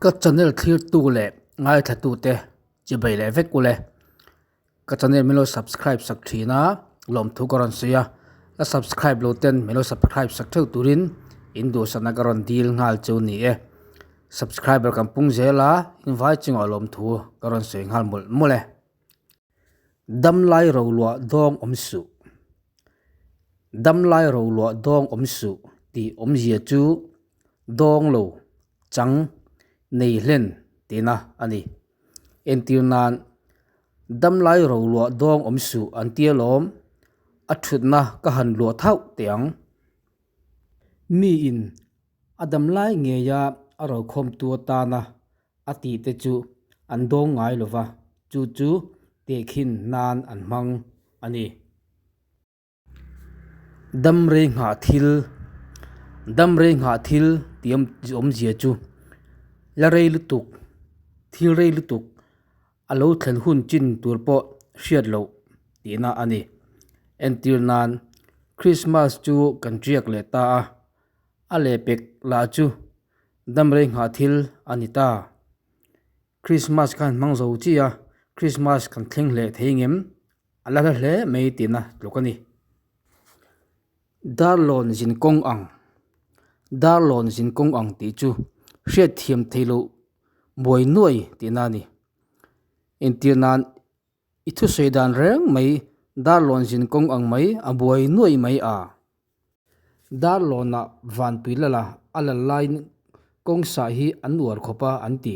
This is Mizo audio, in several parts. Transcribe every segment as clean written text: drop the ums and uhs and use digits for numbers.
Ka channel thlirtu leh ngaithlatute chibai leh vek ule. Ka channel min lo subscribe sak thin a, lawmthu ka rawn sawi a. La subscribe lo ten min lo subscribe sak theuh turin in duhsakna ka rawn dil nghal chu ni e. Subscriber kan pung zel a, invai chungah lawmthu ka rawn sawi nghal mawlh mawlh e. Damlai roluah dawng awm suh. Damlai roluah dawng awm suh tih awmzia chu dawng lo chang nei hlen tihna a ni. Entir nan, Damlai roluah dawng awm suh an ti alawm, a thutna ka han luah thauh teh ang. Miin a damlai ngeia a rokhawmtu atana a tih te chu an dawng ngai lo va, chu chu tehkhin nan an hmang a ni. Damrei nghah thil, Damrei nghah thil tih awmzia chu la rei lutuk, thil rei lutuk a lo thlen hun chin tur pawh hriat loh tihna a ni. Entir nan, Krismas chu kan tiak leh ta a, a lehpek lah chu Damrei nghah thil a ni ta. Krismas khan hmang zo chi a, Krismas kan thleng hleh thei ngem? A la hla hle mai tihna tluk a ni. Darlawn zin kawng ang, Darlawn zin kawng ang tih chu hriatthiam theih loh buai nuai tihna a ni. Entir nan I thusawi dan reng mai Darlawn zin kawng ang mai a buai nuai mai a. Darlawnah vanpui lala a lal laiin kawng sah hi an uar khawp a an ti.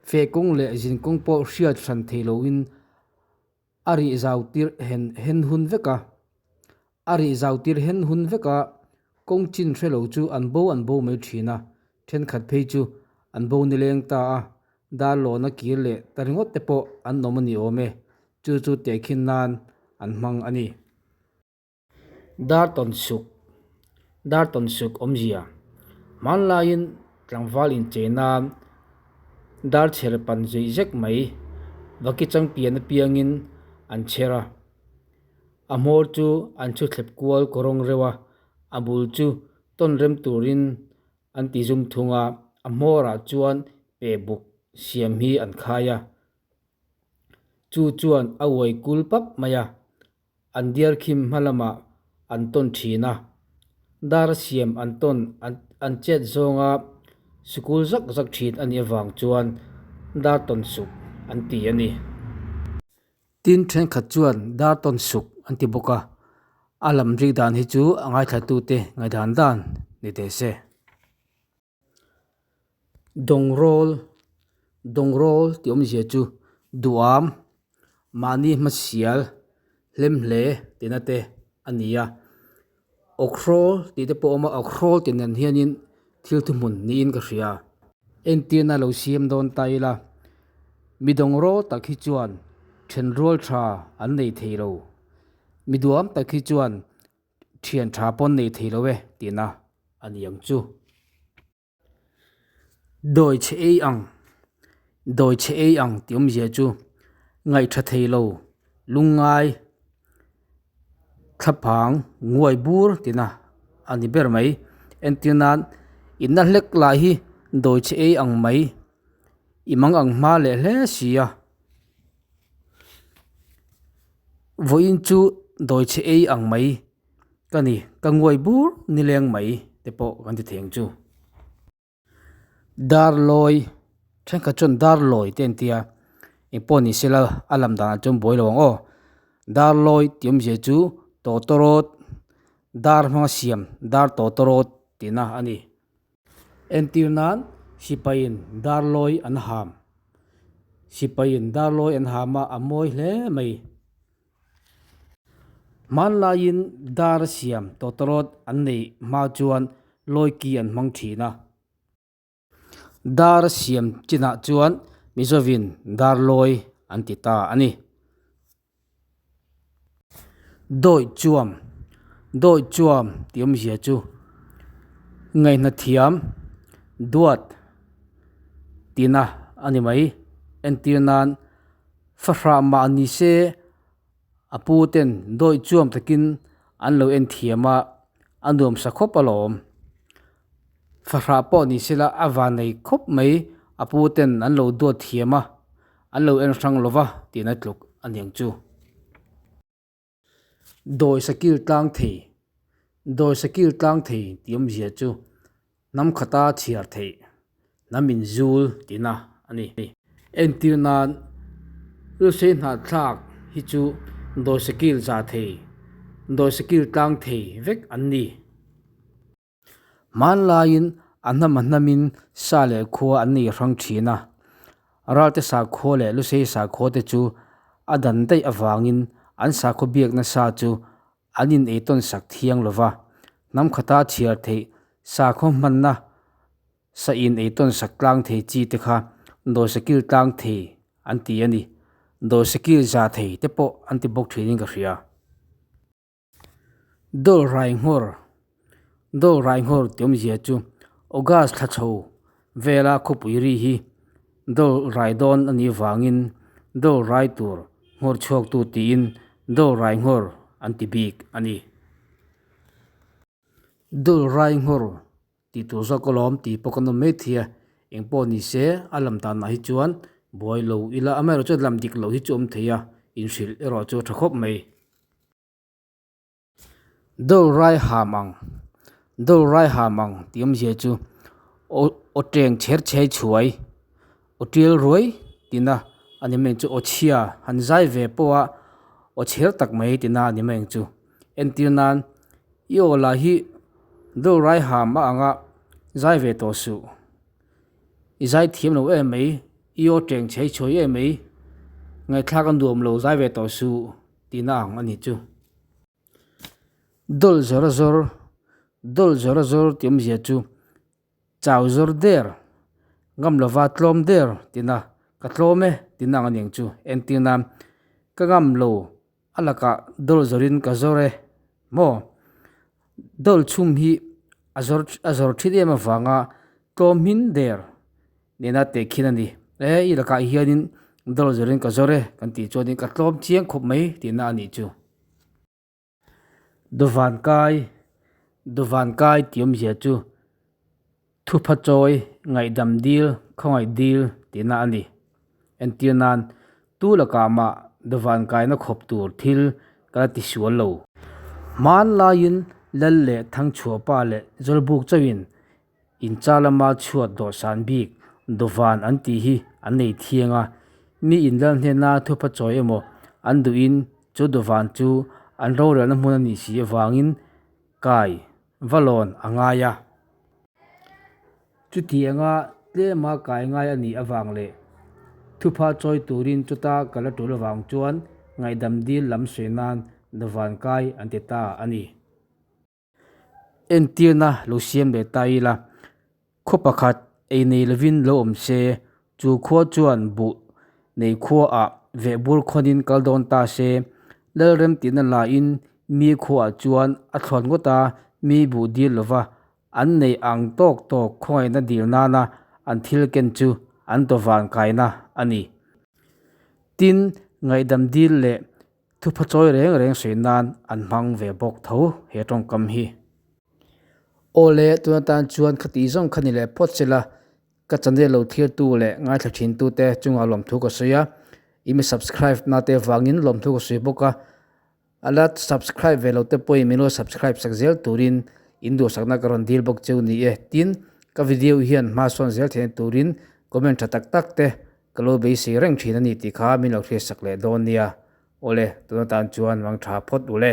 Feh kawng leh zin kawng pawh hriat hran thei loin a rih zau tir hen hen hun vek a. A rih zau tir hen hun vek a, kawng chin hre lo chu an bo an bo mai thin a, thenkhat phei chu an bo nileng ta a, Darlawna kir leh ta ringawt te pawh an awm a ni awm e, chu chu tehkhin nan an hmang a ni. Dar tawn suk, Dar tawn suk awmzia. Hmanlaiin tlangval inchei nan dar chher pan zuih zek mai vaki chang pian apiangin an chher a. A hmawr chu an chhu thlep kual kawrawng reuh a, a bul chu tawn rem turin an ti zum thung a, a hmawrah chuan pe buk siam hi an khai a. Chu chuan a uai kul pap mai a, an diar khim hma lamah an tawn thin a, dar siam an tawn an chet zawnga sikul zak zak thin a nih avang chuan dar tawn suk an ti a ni. Tin thenkhat chuan dar tawn suk an ti bawk a, a lam rik dan hi chu a ngaithlatute ngaihdan dan ni teh se. Dawngrawl, Dawngrawl tih awmzia chu duham, mahni hmasial, hlem hle tihna te a ni a. Awkhrawl tih te pawh a awm a, awkhrawl tih nen hianin thil thuhmun niin ka hria. Entirna lo siam dawn ta ila, mi dawngrawl tak hi chuan thenrual tha an nei thei lo. Mi duham tak hi chuan Thian tha pawn nei thei lo e tihna a ni ang chu. Dawi chhe ei ang, Dawi chhe ei ang tih awmzia chu ngaih tha thei lo, lungngai, thlaphang, nguai bur tihna a ni ber mai. Entir nan inna hlek lah hi dawi chhe ei ang mai, i mang ang hma leh hle si a. Vawiin chu dawi chhe ei ang mai ka ni, ka nguai bur nileng mai te pawh kan ti thei ang chu. Darlawi, thenkhat chuan darlawi te an ti a, engpawh ni sela a lam danah chuan buai lo ang aw. Darlawi tih awmzia chu tawtawrawt, dar hmanga siam dar tawtawrawt tihna a ni. Entir nan sipaiin darlawi an ham. Sipaiin darlawi an ham a, a mawi hle mai. Hmanlaiin dar a siam tawtawrawt an neih hma chuan lawiki an hmang thin a. Dar a siam chinah chuan Mizovin darlawi an ti ta a ni. Dawi chuam, Dawi chuam tih awmzia chu ngaihna thiam duat tihna a ni mai. Entir nan fahrah mah ni se a pu ten dawi chuam takin an lo en thiam a, a nuamsa khawp alawm. Fahrah pawh ni sela a van nei khawp mai A pu ten an lo duat thiam a, an lo en hrang lo va tihna tluk a niang chu. Dawi sakil tlang thei, Dawi sakil tlang thei tih awmzia chu hnam khata chhiar theih, hnam inzul tihna a ni. Entir nan, Lusei hnahthlak hi chu dawi sakil za thei, dawi sakil tlang thei vek an ni. Hmanlaiin a hnam a hnamin sa leh khua an nei hrang thin a, Ralte sakhua leh Lusei sakhua te chu a dan daih avangin an sakhaw biakna sa chu an in eitawn sak thiang lo va, hnam khata chhiar theih sakhaw hmanna sa in eitawn sak tlang thei chi te kha Dawsakil tlang thei an ti a ni. Dawsakil za thei te pawh an ti bawk thinin ka hria. Dawr rai nghawr Dawr rai nghawr tih awmzia chu August thla chho vela khawpui ri hi dawr rai dawn a nih vangin dawr rai tur nghawr chhuaktu tiin dawr rai nghawr an ti bik a ni. Dawr rai nghawr Tih tur zawk alawm tih pawh kan awm mai thei a, eng pawh ni se a lam danah hi chuan buai lo ila amaherawh chuan lam dik loh hi chu awm thei a, inhrilh erawh chu a tha khawp mai. Dawr rai ham ang, Dawr rai ham ang tih awmzia chu aw aw teng chher chhei chhuai, aw tial ruai tina a ni mai ang chu, aw chhia han zai ve pawh a aw chher tak mai tina a ni mai ang chu. Entir nan I aw lah hi dawr rai ham a anga zai ve tawh suh. I zai thiam lo em mai, i aw teng chhei chhuai em mai, ngaihthlak a nuam lo zai ve tawh suh tihna ang a ni chu. Dawlh zawr a zawr, dawlh zawr a zawr tih awmzia chu chau zawr der, ngam lova tlawm der tihna, ka tlawm e tihna ang a ni ang chu. Entir nan ka ngam lo A lakah dawlh zawrin ka zawr e maw? Dawlh chhum hi a zawr a zawr thin em avanga tlawm hmin der nena tehkhin a ni. E i lakah hianin dawlh zawrin ka zawr e kan tih chuanin ka tlawm chiang khawp mai tihna a nih chu. Dawvan kai, Dawvan kai tih awmzia chu Thupha chawi, ngaihdam dil, khawngaih dil tihna a ni. Entir nan, tu lakah mah dawvan kaina khawp tur thil ka la tisual lo. Hmanlaiin Lal leh Thangchhuahpa leh Zawlbuk chauhin incha lama chhuat dawhsan bik dawvan an tih hi an nei thiang a, mi in lal hnena thupha chawi emaw an duhin chu dawvan chu an rorelna hmun a nih si avangin kai Va lawn a ngai a. Chutianga tlema kai ngai a nih avang leh thupha chawi turin chuta kal a tul avang chuan ngaihdam dil lam sawi nan dawvan kai an ti ta a ni. Entirna lo siam leh ta ila, khaw pakhat ei nei lovin lo awm se, chu khua chuan buh nei khuaah vehbur khawnin kal dawn ta se, Lalrem tihna lahin mi khuaah chuan a thluan ngawt a, mi buh dil lova an neih ang tawk tawk khawngaihna dil nana an thil ken chu an dawvan kaina a ni. Tin, ngaihdam dil leh thupha chawi reng reng sawi nan an hmang ve bawk tho he tawngkam hi. Aw le, tun atan chuan khati zawng kha ni leh phawt sela, Ka channel lo thirtu leh ngaithla thintute chungah lawmthu ka sawi a, i mi subscribe na te vangin lawmthu ka sawi bawk a, a la subscribe ve lo te pawhin min lo subscribe sak zel turin in duhsakna ka rawn dil bawk cheu ni e. Tin, ka video hian hma sawn zel theihna turin comment tha tak tak te ka lo beisei reng thin a ni tih kha min lo hriatsak leh dawn nia. Awle, tun atan chuan mang tha phawt u le.